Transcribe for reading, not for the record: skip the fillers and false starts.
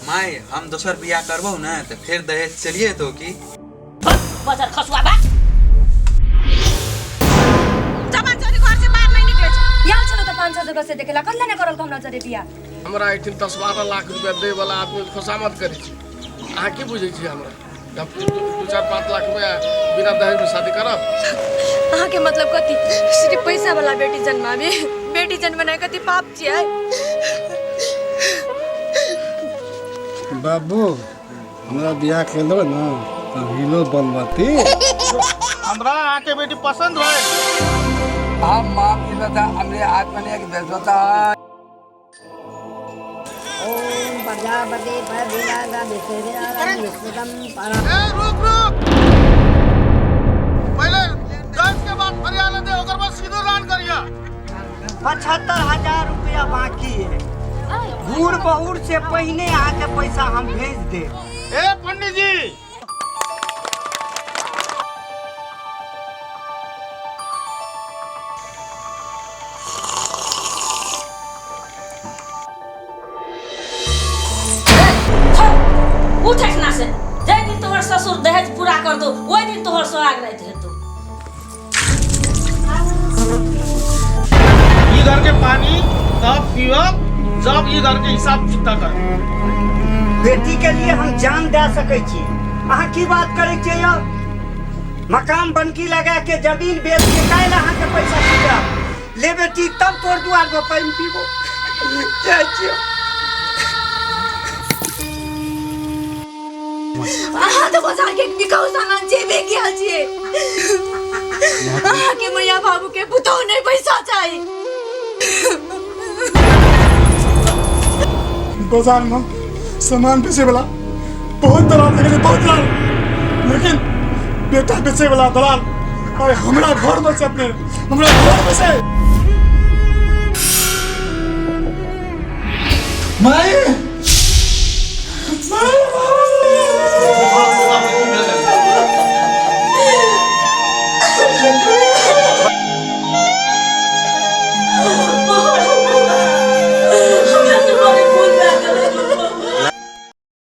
माय, हम दोसर बियाह करबौ ने तऽ फेर दहेज चलिए तो की? बजर खसुआ बा। जवान छोरी घर से बाहर नहीं निकले छै। याल छलो तऽ 500 जगह से देखेला कल्ला ने करल हमरा जरे बियाह। हमरा एहिठाम 10-12 लाख रुपया दै वाला आदमी खुशामद करै छै। अहाँ की बुझै छी हमरा? हम 2-4-5 लाख में बिना दहेज में शादी करब? अहाँ के मतलब कथी? सिर्फ पैसा वाला बेटी जन्माबी? बेटी जन्मनाइ कथी पाप छियै? बाबू, हमरा बियाह केलो न तब हीरो बनबती। हमरा अहाँके बेटी पसंद भेल। हम माँ पिता हमरे आत्मा एक बेसता। ओम प्रजापति ए रुक रुक, पहले 10 के बाद फरियाद दे, ओकर बाद सीधो दान करिया। 75,000 रुपया बाकी है। बूढ़ बहुर से पहिने अहाँके पैसा हम भेज देब। ए पंडित जी, उठ एखना से। जाहि दिन तोहर ससुर दहेज पूरा कर दो ओहि दिन तोहर सोहाग राति हेतौ। ई घर के पानी तब पीब जब ई घर के हिसाब चुकता कर। बेटी के लिए हम जान दे सकै छी। अहाँ की बात करै छियै यौ? मकान बनकी लगा के जमीन बेच के काल्हि अहाँके पैसा चुकायब। ले बेटी, तब तोर दुआर पर पानि पीबो। जाइ छियौ। अहाँ तऽ बाजार के बिकाऊ सामान जेबे गेल छियै। अहाँ के मैया बाबू के पुतोह नहि पैसा चाही। बाजार में सामान बेचे वाला बहुत दलाल देखले, बहुत दलाल, लेकिन बेटा बेचे वाला दलाल आइ हमरा घर में से, अपने हमरा घर में से। माई,